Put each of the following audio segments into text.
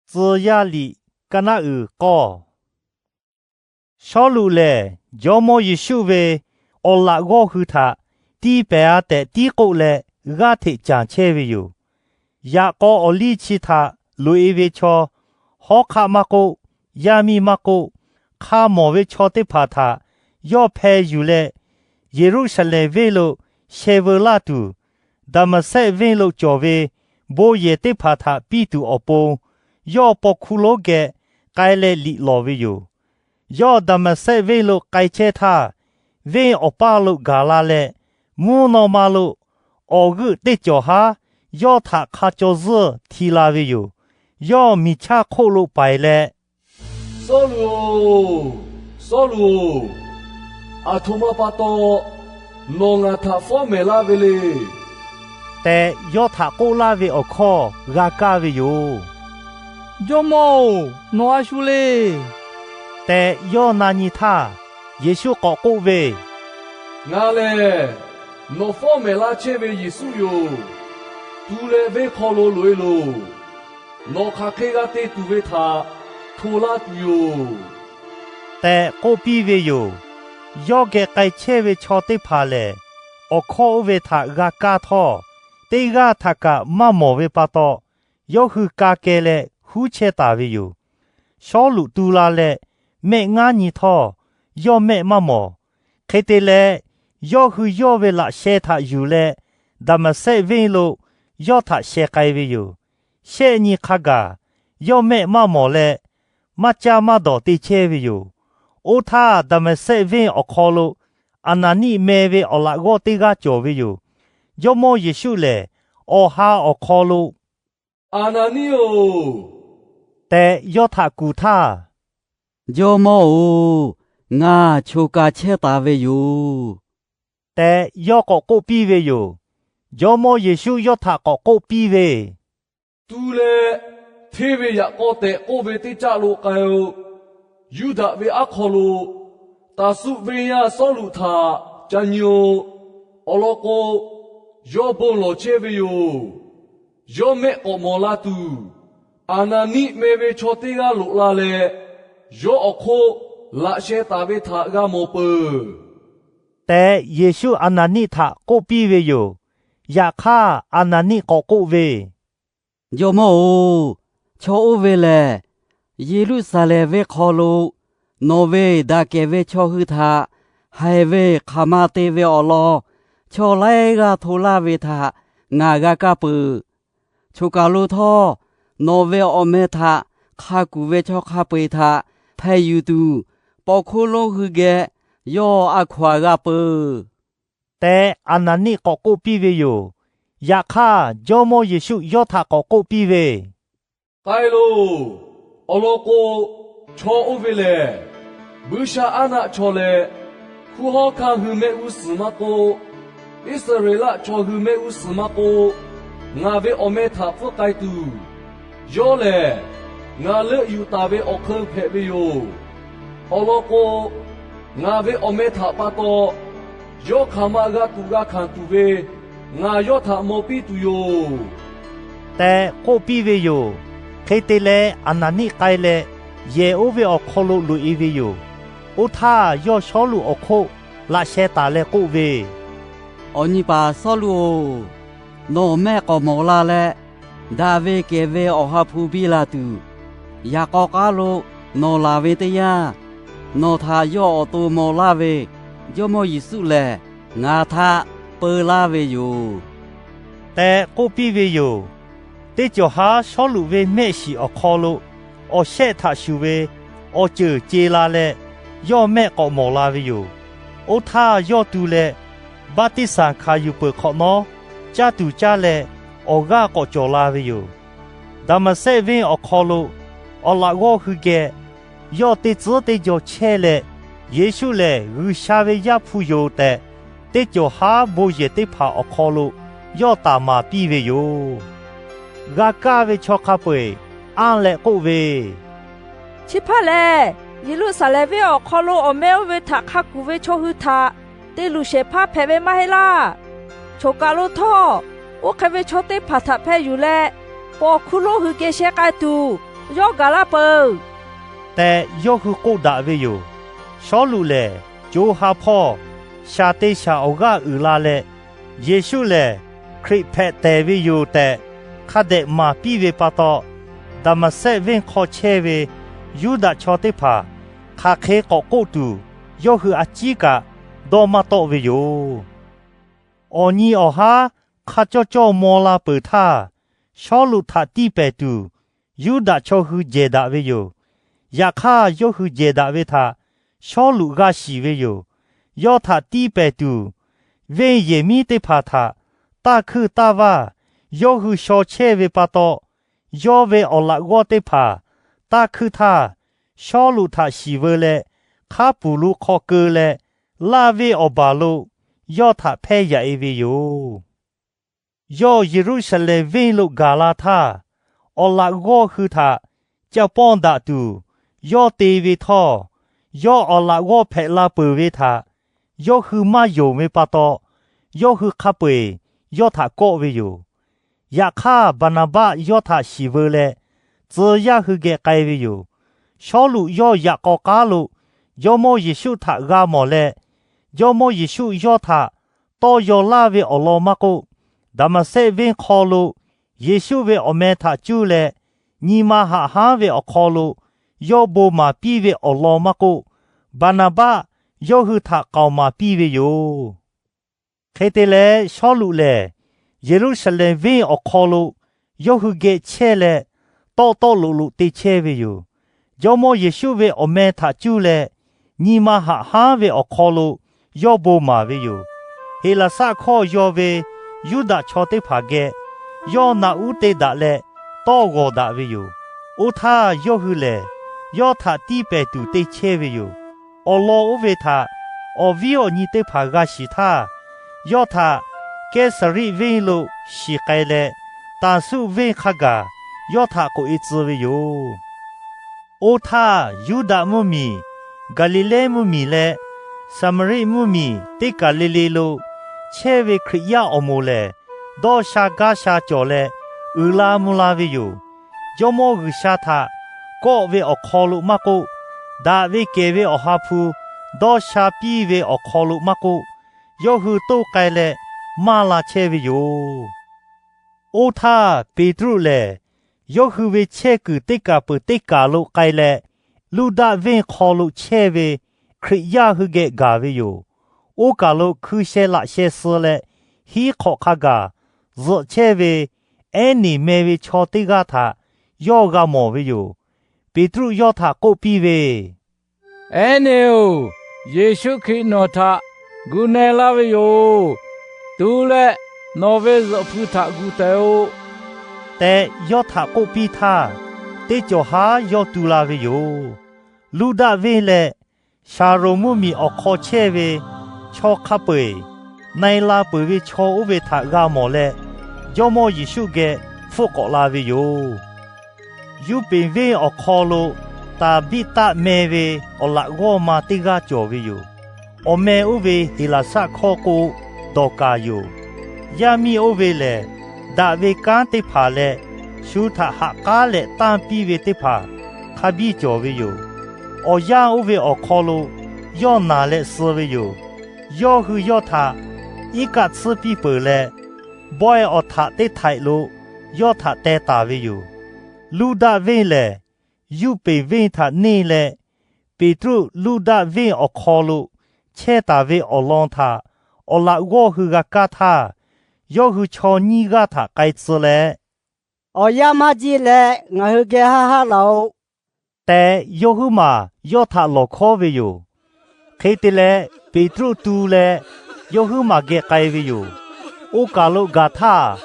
Tcuh yaˇ liꞈ, kaˇ naˆ uiˍ k'awˇ. Sawˉluꞈ lehˬ, Jawˇmawˇ Yeˍsuˆ ve awˬ laꞈ g'awˇ hui htaꞈ tiˇ pehˍ-a tehꞈ tiˉ k'oˆ leh, g'aˇ hteꞈ canˍ chehˇ ve yoˬ. Yaꞈ k'aw awˬ liˇ chi htaꞈ loꞈ-e ve chaw, hawˉ hk'aˆ maˇ k'oˆ, yaˇ miˇ maˇ k'oˆ, hk'a mawˬ ve chaw teˇ hpaˍ htaꞈ yawˇ hpeh yuˬ leh, Yeˍruˆsaˍlehnˍ venˇ lo sheh veu laˇ tuˬ, Daˍmaˍsehˆ venˇ lo cawˬ ve bon yehˬ teˇ hpaˍ htaꞈ piˇ tuˬ awˬ pon, yawˇ paw hkuˇ lonˉ geh k'ai leh liꞈ lawˬ ve yoˬ. Yawˇ Daˍmaˍsehˆ venˇ lo k'ai chehˇ htaˇ, venˇ awˬ paˇ lo gaˬ la leh, mvuhˇ naw ma lo awˬ g'euˆ teˇ cawˬ haˉ yawˇ htaꞈ hk'a caw zuhˇ hti la ve yoˬ. Yawˇ miˬ chaˇ hk'oˆ lo paiˍ leh, Sawˉluꞈ-oˬ, Sawˉluꞈ-oˬ, aˬ htoꞈ ma pa taw nawˬ ngaˬ htaꞈ fawˉ mehˍ laˇ ve le tehꞈ, yawˇ htaꞈ k'oˆ laˇ ve awˬ hkawˇ g'a kaˇ ve yoˬ. Jawˇmawˇ-oˬ, nawˬ a shu le tehꞈ yawˇ na nyi htaˇ, Yeˍsuˆ k'awꞈ k'oˆ ve, Ngaˬ lehˬ nawˬ fawˉ mehˍ laˇ chehˇ ve Yeˍsuˆ yoˬ. Tu leh venˇ hk'aw lo loꞈ-e loˬ. Nawˬ hk'aˬ hk'e g'a te tuˬ ve htaꞈ hto laˇ tuˬ yoˬ tehꞈ k'oˆ piˇ ve yoˬ. Yawˇ geh k'ai chehˇ ve chaw teˇ hpaˍ lehˬ, awˬ hkawˇ oˇ ve htaꞈ g'a kaˇ htawˇ, teˇ g'aˇ htaꞈ kaꞈ maˇ mawˬ ve pa taw, yawˇ hui ka keh leh huˉ chehˇ taˍ ve yoˬ. Sawˉluꞈ tu la leh mehˆ ngaˉ nyi htawˇ, yawˇ mehˆ maˇ mawˬ. Hk'e te leh, yawˇ hui yawˇ ve laꞈ sheh htaꞈ yuˬ leh Daˍmaˍsehˆ venˇ lo yawˇ htaꞈ sheh k'ai ve yoˬ. Shehˆ nyi hk'a gaˬ yawˇ mehˆ maˇ mawˬ leh, maˇ caˇ maˇ dawˬ te chehˇ ve yoˬ. Oˇ htaˇ, Daˍmaˍsehˆ venˇ awˬ hk'aw lo Aˍnaˍniˆ meh ve awˬ laꞈ g'awˇ teˇ g'aˇ cawˬ ve yoˬ. Jawˇmawˇ Yeˍsuˆ lehˬ, awˬ ha awˬ hk'aw lo, Aˍnaˍniˆ-oˬ tehꞈ yawˇ htaꞈ kuˬ htaˇ, Jawˇmawˇ-oˬ, ngaˬ choˬ kaˬ chehˇ taˍ ve yoˬ tehꞈ yawˇ k'awꞈ k'oˆ piˇ ve yoˬ. Jawˇmawˇ Yeˍsuˆ yawˇ htaꞈ k'awꞈ k'oˆ piˇ ve, Tu leh hteˇ ve yaꞈ k'aw tehꞈ k'oˆ ve teˇ caˆ lo k'ai-o. Yuˇdaꞈ ve aˉ hk'aw lo Taˍsuˆ venˇ yaˇ Sawˉluꞈ htaꞈ ca nyi-o. Awˬ lawn k'o, yawˇ bon lawˬ chehˇ ve yoˬ. Yawˇ mehˆ k'awꞈ mawˬ la tuˬ, Aˍnaˍniˆ meh ve chaw teˇ g'aˇ loꞈ la leh, yawˇ awˬ hk'oˆ laꞈ sheh taˍ ve htaꞈ g'a mawˬ peuˬ tehꞈ, Yeˍsuˆ Aˍnaˍniˆ htaꞈ k'oˆ piˇ ve yoˬ. Yaꞈ hk'aˇ, Aˍnaˍniˆ k'awꞈ k'oˆ ve, Jawˇmawˇ-oˬ, chaw oˇ ve lehˬ Yeˍruˆsaˍlehnˍ venˇ hk'aw lo nawˬ ve daꞈ kehˬ ve chaw hui htaꞈ haiˬ ve hk'aˬ ma te ve awˬ lawn chaw laiˉ g'aˇ hto laˇ ve htaꞈ ngaˬ g'a kaˇ peuˬ. Choˬ kaˬ lo htawˇ, nawˬ ve awˬ meh htaꞈ hk'a kuˬ ve chaw hk'a peu-eˬ htaꞈ hpeh yuˬ tuˬ, paw hkuˇ lonˉ hui geh yawˇ a hkaw-anˬ g'a peuˬ tehꞈ, Aˍnaˍniˆ k'awꞈ k'oˆ piˇ ve yoˬ. Yaꞈ hk'aˇ, Jawˇmawˇ Yeˍsuˆ yawˇ htaꞈ k'awꞈ k'oˆ piˇ ve, K'ai loˬ. Awˬ lawn k'o, chaw oˇ ve lehˬ buiˇshaˆaˉnaˆ chaw leh, hkunˉ hawˉ hkanˇ hui mehˆ g'uˇ suhˍ maˇ k'oˆ, Iˉsaˍreˍlaˆ chaw hui mehˆ g'uˇ suhˍ maˇ k'oˆ, ngaˬ ve awˬ meh htaꞈ pfuhˇ k'ai tuˬ, yawˇ lehˬ ngaˬ leuˆ yuˬ taˍ ve awˬ hk'eun hpehꞈ ve yoˬ. Awˬ lawn k'o, ngaˬ ve awˬ meh htaꞈ pa taw yawˇ hk'aˬ ma g'a tuꞈ g'a hkanˍ tuˬ ve ngaˬ yawˇ htaꞈ maw piˇ tuˬ yoˬ tehꞈ k'oˆ piˇ ve yoˬ. Hk'e te leh, Aˍnaˍniˆ k'ai leh yehˬ oˇ ve awˬ hk'aw lo loꞈ-e ve yoˬ. Oˇ htaˇ, yawˇ Sawˉluꞈ awˬ hk'oˆ laꞈ sheh taˍ leh k'oˆ ve, Awˬ nyi paˍ Sawˉluꞈ-oˬ, nawˬ mehˆ k'awꞈ mawˬ la leh, daꞈ ve kehˬ ve Awˬ ha hpu biˇ la tuˬ, yaꞈ k'aw k'aˉ lo nawˬ laˬ ve teˇ yanˇ, nawˬ htaꞈ yawˇ awˬ to maw laˇ ve Jawˇmawˇ Yeˍsuˆ lehˬ, ngaˬ htaꞈ peu laˇ ve yoˬ tehꞈ k'oˆ piˇ ve yoˬ. Teˇ cawˬ haˉ Sawˉluꞈ ve mehˆ shiˍ awˬ hk'aw lo awˬ shehˆ htaꞈ shuˍ ve awˬ ceuˬ ce la leh, yawˇ mehˆ k'awꞈ mawˬ la ve yoˬ. Oˇ htaˇ yawˇ tu leh, baˆtiˆsaˬ hkanˍ yuˬ peuˬ hk'awꞈ nawˉ, caˇ tuˬ caˇ leh awˬ g'aˇ k'awꞈ cawˬ la ve yoˬ. Daˍmaˍsehˆ venˇ awˬ hk'aw lo awˬ laꞈ g'awˇ hui geh yawˇ teˇ tcuhˉ teˇ jaw chehˇ leh, Yeˍsuˆ lehˬ G'uiˬsha ve Yaˇ hpu yoˬ tehꞈ, teˇ cawˬ haˉ bon yehˬ teˇ hpaˍ awˬ hk'aw lo yawˇ taˍ maˍ piˇ ve yoˬ. G'a kaˇ ve chaw hk'a peu-eˬ anˇ leh k'oˆ ve, Chi hpaˇ lehˬ, Yeˍruˆsaˍlehnˍ venˇ awˬ hk'aw lo awˬ meh oˇ ve htaꞈ hk'a kuˬ ve chaw hui htaꞈ te luˬ shehˍ hpaˇ hpehꞈ ve maˇ heˆ laˇ. Choˬ kaˬ lo htawˇ, oˇ hk'e ve chaw teˇ hpaˍ htaꞈ hpeh yuˬ leh, paw hkuˇ lonˉ hui geh sheh k'ai tuˬ, yawˇ gaˬ laˇ peuˬ tehꞈ, yawˇ hui k'oˆ daꞈ ve yoˬ. Sawˉluꞈ lehˬ, co ha hpawˇ shaˍ te shaˍ awˬ g'aˇ uiˍ la leh, Yeˍsuˆ lehˬ Hkriꞈ hpehꞈ tehˬ ve yoˬ tehꞈ hk'a dehꞈ maˍ piˇ ve pa taw, Daˍmaˍsehˆ venˇ hk'aw chehˇ ve Yuˇdaꞈ chaw teˇ hpaˍ hk'aˬ hk'e k'awꞈ k'oˆ tuˬ, yawˇ hui a ciˉ kaꞈ dawˇ maˇ tawˆ ve yoˬ. Awˬ nyi awˬ haˉ hk'a cawˇ cawˇ maw la peuˬ htaˇ, Sawˉluꞈ htaꞈ tiˇ pehˍ tuˬ, Yuˇdaꞈ chaw hui jehˬ daꞈ ve yoˬ. Yaꞈ hk'aˇ, yawˇ hui jehˬ daꞈ ve htaꞈ Sawˉluꞈ g'a shiˍ ve yoˬ. Yawˇ htaꞈ tiˇ pehˍ tuˬ, venˇ yehˬ miˉ teˇ hpaˍ htaꞈ tanˇ hkuinˇ tanˇ vaˇ yawˇ hui shaw chehˇ ve pa taw, yawˇ ve awˬ laꞈ g'awˇ teˇ hpaˍ tanˇ hkuinˇ htaˇ, Sawˉluꞈ htaꞈ shiˍ veu leh, hk'aˉ puˍ lu hk'aw keu leh, laˇ venˇ awˬ baˬ lo yawˇ htaꞈ hpehˇ yaꞈ e ve yoˬ. Yawˇ Yeˍruˆsaˍlehnˍ venˇ lo gaˬ la htaˇ, awˬ laꞈ g'awˇ hui htaꞈ ca pawˇ daꞈ tuˬ yawˇ te ve htawˇ, yawˇ awˬ laꞈ g'awˇ hpehꞈ la peuˬ ve htaꞈ yawˇ hui maˇ yonˍ ve pa taw, yawˇ hui hk'a peu-eˬ yawˇ htaꞈ kawˆ ve yoˬ. Yaꞈ hk'aˇ, Baˍnaˍbaˆ yawˇ htaꞈ shiˍ veu leh, tcuh yaˇ hui geh k'ai ve yoˬ. Sawˉluꞈ yawˇ yaꞈ k'aw k'aˉ lo Jawˇmawˇ Yeˍsuˆ htaꞈ g'a mawˬ leh, Jawˇmawˇ Yeˍsuˆ yawˇ htaꞈ tawˇ yaw laˇ ve awˬ lawn maˇ k'oˆ, Daˍmaˍsehˆ venˇ hk'aw lo Yeˍsuˆ ve awˬ meh htaꞈ cuˇ leh nyi ma haꞈ hanˉ ve awˬ hk'aw lo yawˇ bon maˍ piˇ ve awˬ lawn maˇ k'oˆ, Baˍnaˍbaˆ yawˇ hui htaꞈ k'aoˍ maˍ piˇ ve yoˬ. Hk'e te leh, Sawˉluꞈ lehˬ Yeˍruˆsaˍlehnˍ venˇ awˬ hk'aw lo yawˇ hui geh chehˇ leh, tawˆ tawˆ loꞈ loꞈ te chehˇ ve yoˬ. Jawˇmawˇ Yeˍsuˆ ve awˬ meh htaꞈ cuˇ leh nyi ma haꞈ hanˉ ve awˬ hk'aw lo yawˇ bon maˍ ve yoˬ. Heˍlaˍsaˆ hkawˇ yaw ve Yuˇdaꞈ chaw teˇ hpaˍ geh yawˇ naꞈ uˉ te daꞈ leh tawˇ g'awˬ daꞈ ve yoˬ. Oˇ htaˇ, yawˇ hui lehˬ yawˇ htaꞈ tiˇ pehˍ tuˬ te chehˇ ve yoˬ. Awˬ lawn oˇ ve htaꞈ awˬ viˉ awˬ nyi teˇ hpaˍ g'a shiˍ htaˇ, yawˇ htaꞈ Kehˇsaˍriˆ venˇ lo shiˍ k'ai leh, Taˍsuˆ venˇ hk'a gaˬ yawˇ htaꞈ k'oꞈ-e tcuh ve yoˬ. Oˇ htaˇ, Yuˇdaꞈ mvuhˇmiˬ, Gaˍliˍlehˇ mvuhˇmiˬ leh Saˍmaˍriˆ mvuhˇmiˬ teˇ kaˬ le le lo chehˇ ve Hkriꞈ yaˇ awˬ moˍ lehˬ, dawˇ sha gaˇ sha cawˬ leh uiˍ la mvuh la ve yoˬ. Jawˇmawˇ G'uiˬsha htaꞈ kawˆ ve awˬ hk'aw lo maˇ k'oˆ, daꞈ ve kehˬ ve Awˬ ha hpu dawˇ sha piˇ ve awˬ hk'aw lo maˇ k'oˆ, yawˇ hui toˇ k'ai leh maˇ la chehˇ ve yoˬ. Oˇ htaˇ, Peˍtruˆ lehˬ yawˇ hui ve chehˇ kuiˬ teˇ kaˬ peuˬ teˇ kaˬ lo k'ai leh, Luˇdaˆ venˇ hk'aw lo chehˇ ve Hkriꞈ yaˇ hui geh gaˬ ve yoˬ. Oˇ kaˬ lo hkui sheh laꞈ sheh suh leh hiˉ hk'awꞈ hk'a gaˬ zuhꞈ chehˇ ve Eˉneˍ meh ve chaw teˇ g'aˇ htaꞈ yawˇ g'a mawˬ ve yoˬ. Peˍtruˆ yawˇ htaꞈ k'oˆ piˇ ve, Eˉneˍ-oˬ, Yeˍsuˆ Hkriꞈ nawˬ htaꞈ gu na-e laˇ ve yoˬ. Tu leh nawˬ ve zuhꞈ hpu htaꞈ gu taˍ-oꞈ tehꞈ yawˇ htaꞈ k'oˆ piˇ htaˇ, teˇ cawˬ haˉ yawˇ tu la ve yoˬ. Luˇdaˆ venˇ leh Shaˍronˍ mvuhˇmiˬ awˬ hk'aw chehˇ ve chaw hk'a peu-eˬ na-e la peuˬ ve chaw oˇ ve htaꞈ g'a mawˬ leh, Jawˇmawˇ Yeˍsuˆ geh hpfuhˆ k'awꞈ la ve yoˬ. Yuˇpeˍ venˇ awˬ hk'aw lo Taˍbiˆtaˆ meh ve awˬ laꞈ g'awˇ ma teˇ g'aˇ cawˬ ve yoˬ. Awˬ meh oˇ ve Heˍlaˍsaˆ hkawˇ k'o, Dawˍkaˍ yoˬ. Yaˇ miˇ oˇ ve lehˬ, daꞈ ve kanˉ teˇ hpaˍ leh shu htaꞈ ha k'aˉ leh tanˇ piˇ ve teˇ hpaˍ hk'a biˇ cawˬ ve yoˬ. Awˬ yanˇ oˇ ve awˬ hk'aw lo yawˇ naˬ leh suh ve yoˬ. Yawˇ hui yawˇ htaꞈ iˉ kaˆ tsuhˇ piˇ peuˬ leh, bawehˇ awˬ htaꞈ teˇ htaiꞈ lo yawˇ htaꞈ teh taˍ ve yoˬ. Luˇdaˆ venˇ lehˬ, Yuˇpeˍ venˇ htaꞈ neˇ leh, Peˍtruˆ Luˇdaˆ venˇ awˬ hk'aw lo chehˇ taˍ ve awˬ lawn htaꞈ awˬ laꞈ g'awˇ hui g'a kaˇ htaˇ, yawˇ hui chaw nyiˇ g'aˇ htaꞈ k'ai tcuh leh, Awˬ yanˇ maˇ jiˇ leh ngaˬ hui geh haˆ haˆ laˬ-oꞈ tehꞈ, yawˇ huiˉ maˬ yawˇ htaꞈ lawˬ hkawˉ ve yoˬ. Hk'e te leh, Peˍtruˆ tu leh yawˇ huiˉ maˬ geh k'ai ve yoˬ. Oˇ kaˬ lo gaˬ htaˇ,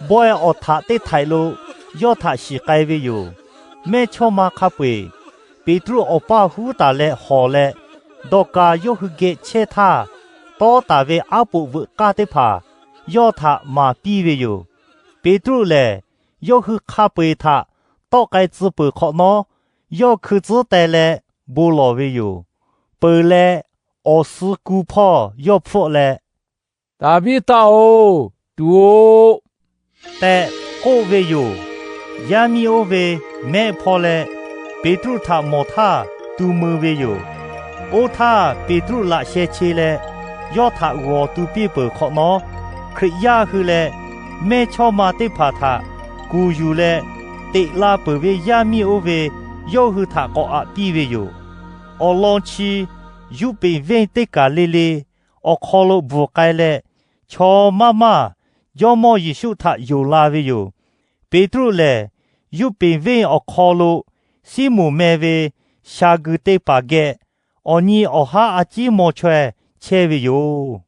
bawehˇ awˬ htaꞈ teˇ htaiꞈ lo yawˇ htaꞈ shiˍ k'ai ve yoˬ. Mehˇchawˇma hk'a peu-eˬ Peˍtruˆ awˬ paˇ huˉ taˍ leh hawˬ leh, Dawˍkaˍ yawˇ hui geh chehˇ htaˇ, tawˉ taˍ ve aˉ poꞈ veuꞈ k'aˇ teˇ hpaˍ yawˇ htaꞈ maˍ piˇ ve yoˬ. Peˍtruˆ lehˬ, yawˇ hui hk'a peu-eˬ htaꞈ tawˆ k'ai tcuh peuˬ hk'awꞈ nawˉ, yawˇ hkui tcuhˉ teh leh bon lawˬ ve yoˬ. Peuˬ leh, awˬ suh ku hpawˇ yawˇ hpfuhˆ leh, Taˍbiˆtaˆ-oˬ, tuˬ-oꞈ tehꞈ k'oˆ ve yoˬ. Yaˇ miˇ oˇ ve mehˆ hpaw leh, Peˍtruˆ htaꞈ mawˬ htaˇ tu mui ve yoˬ. Oˇ htaˇ, Peˍtruˆ laꞈ sheh che leh yawˇ htaꞈ g'awˬ tu piˇ peuˬ hk'awꞈ nawˉ, Hkriꞈ yaˇ hui leh mehˇchawˇma teˇ hpaˍ htaꞈ kuˬ yuˬ leh, teꞈ la peuˬ ve yaˇ miˇ oˇ ve yawˇ hui htaꞈ k'awꞈ aꞈ piˇ ve yoˬ. Awˬ lawn chi Yuˇpeˍ venˇ teˇ kaˬ le le awˬ hk'aw lo bvuhˬ k'ai leh, chaw maˇ maˇ Jawˇmawˇ Yeˍsuˆ htaꞈ yonˍ la ve yoˬ. Peˍtruˆ lehˬ, Yuˇpeˍ venˇ awˬ hk'aw lo Siˉmonˍ meh ve shaˍ guiˬ te paˍ geh awˬ nyi awˬ haˉ a ciˉ maw chaweh chehˇ ve yoˬ.